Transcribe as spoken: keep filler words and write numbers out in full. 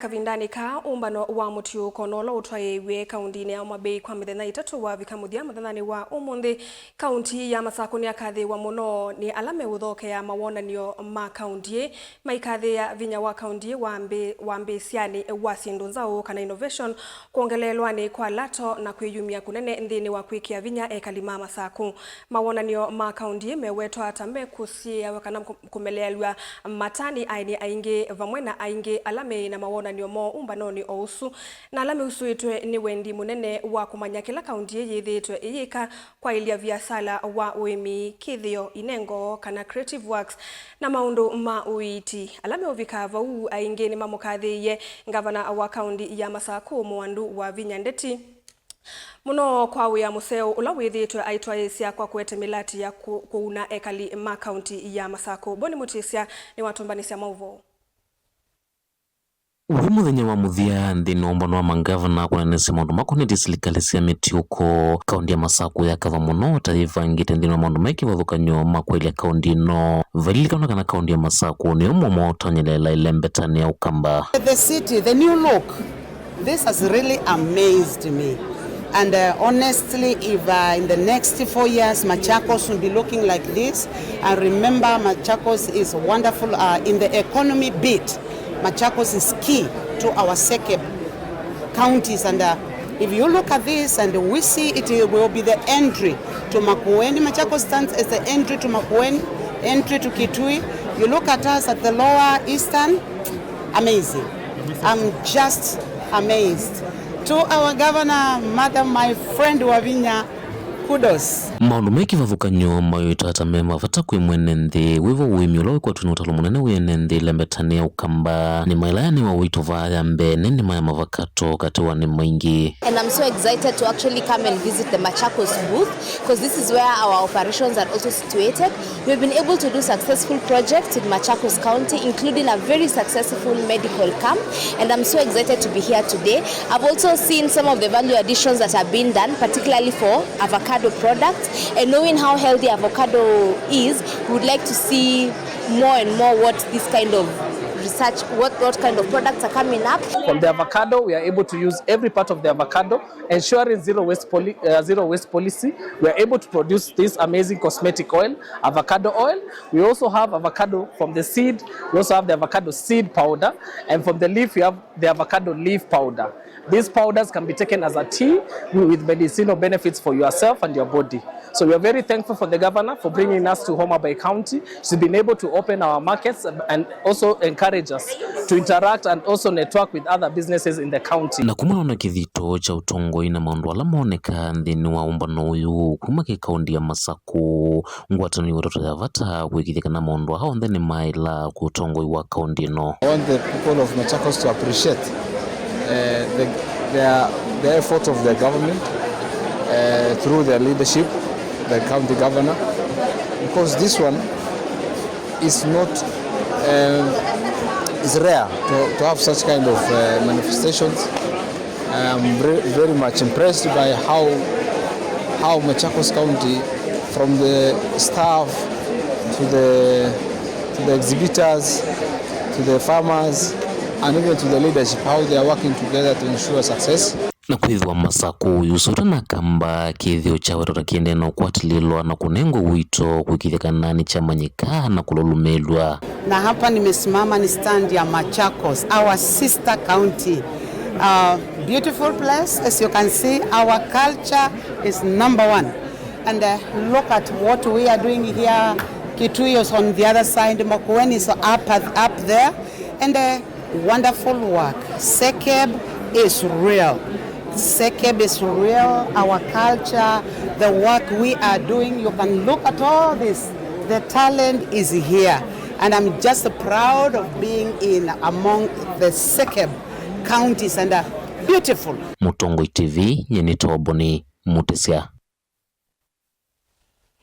Kavindanĩ kaa, ũmbano wa mũtiũũko na ũla ũtwaĩĩw'e kaũndĩnĩ ya Homa Bay kwa mĩthenya ĩtatũ wavika mũthya mũthenyanĩ wa ũmũnthĩ. Kaũndĩ ya Masakũ nĩyakathĩĩwa mũno nĩ ala meũthokea mawonany'o ma kaũndĩ ĩĩ, maikathĩĩa vinya wa kaũndĩ ĩĩ wambĩ-, wambĩĩsyanĩ wa syĩndũ nzaũ, kana innovation, kwongeleelwanĩ kwa lato na kwĩyumya kũnene nthĩnĩ wa kwĩkĩa vinya ekali ma Masakũ. Mawonany'o ma kaũndĩ ĩĩ mewetwa ta mekũsiĩĩawa kana kũ-, kũmeleelw'a matani aeni aingĩ, vamwe na aingĩ ala meĩ na mawonany'o moo ũmbanonĩ o ũsu, na ala meusũĩtwe nĩ wendi mũnene wa kũmanya kĩla kaũndĩ ĩĩ yĩthĩĩtwe ĩyĩka kwaĩlya viasala wa ũĩmi, kĩthĩo, inengo, kana creative works, na maũndũ ma ũiiti. Ala meũvika vau aingĩ nĩmamũkathĩĩie ngavana wa kaũndĩ ya Masakũ, Mũandu Wavinya Ndeti, mũno kwa wĩa mũseo ũla wĩthĩĩtwe aitwaĩĩsya kwa kũete mĩlati ya kũ-, kũuna ekali ma kaũndĩ ya Masakũ. Boni Mũtĩsya nĩwatũmbanĩsya maũvoo. Wĩ mũthenya wa mũthya nthĩnĩ wa ũmbano wa mangavana kũneenesya maũndũ makonetye silikalĩ sya mĩtiũko, kaũndĩ ya Masakũ yakava mũno ta yĩvangĩte nthĩnĩ wa maũndũ ma kĩvathũkany'o ma kwaĩlya kaũndĩ ĩno. Vaililikana kana kaũndĩ ya Masakũ nĩ ũmwe mwa ũtonyeleela ĩlembetanĩ ya Ũkamba. The city, the new look. This has really amazed me. And, uh, honestly, if, uh, in the next four years, Machakos will be looking like this, and remember, Machakos is wonderful, uh, in the economy bit. Machakos is key to our SEKEB counties, and, uh, if you look at this, and we see it will be the entry to Makueni. Machakos stands as the entry to Makueni, entry to Kitui. You look at us at the Lower Eastern, amazing. I'm just amazed. To our governor, madam, my friend Wavinya, kudos. Maũndũ me kĩvathũkany'o mayĩtwa ta me mavata kwĩ mwene nthĩ. Wĩvo ũĩmi ũla wĩkwatw'e nĩ ũtalo mũnene wĩ ene nthĩ ĩlembetanĩ ya Ũkamba nĩ maĩla nĩ wa wĩto vaa ya mbee nĩ nĩma ya mavakato katĩ wa nĩma ingĩ. And I'm so excited to actually come and visit the Machakos booth, 'cause this is where our operations are also situated. We've been able to do successful projects in Machakos County, including a very successful medical camp, and I'm so excited to be here today. I've also seen some of the value additions that have been done, particularly for avocado products, and knowing how healthy avocado is, we would like to see more and more what this kind of research, what, what kind of products are coming up. From the avocado, we are able to use every part of the avocado, ensuring zero waste poli-, uh, zero waste policy. We are able to produce this amazing cosmetic oil, avocado oil. We also have avocado from the seed. We also have the avocado seed powder, and from the leaf, we have the avocado leaf powder. These powders can be taken as a tea with medicinal benefits for yourself and your body. So we are very thankful for the governor for bringing us to Homa Bay County. She's been able to open our markets and also encourage us to interact and also network with other businesses in the county. Na kumana na kĩthito kya ũtongoi na maũndũ ala monekaa nthĩnĩ wa ũmbano ũyũ kuma kĩ kaũndĩ ya Masakũ, ngwatanĩo ĩwetwa ta ya vata kũĩkĩĩthya kana maũndũ aa onthe nĩmaĩla kwĩ ũtongoi wa kaũndĩ ĩno. I want the people of Machakos to appreciate, uh, the, their, the effort of the government, uh, through their leadership, the county governor, because this one is not, um, is rare to, to have such kind of, uh, manifestations. I'm very, very much impressed by how, how Machakos County, from the staff to the, to the exhibitors, to the farmers, and even to the leadership, how they are working together to ensure success. Na kwĩthĩwa Masakũ yusũtwe na Kamba, kĩthĩo kyawetwa ta kĩendee na ũkwatĩlĩlwa na kũnengwa ũito kũĩkĩĩthya kana nĩkyamanyĩka na kũlũlũmĩĩlw'a. Na hapa nimesimama ni stand ya Machakos, our sister county. Uh, beautiful place, as you can see, our culture is number one. And, uh, look at what we are doing here. Kitui is on the other side, Makueni is up, up there. And, uh, wonderful work. SEKEB is real. SEKEB is real. Our culture, the work we are doing, you can look at all this. The talent is here. And I'm just proud of being in among the SEKEB counties and, uh, beautiful. Mũtongoi T V, nyie nĩtawa Boni Mũtĩsya.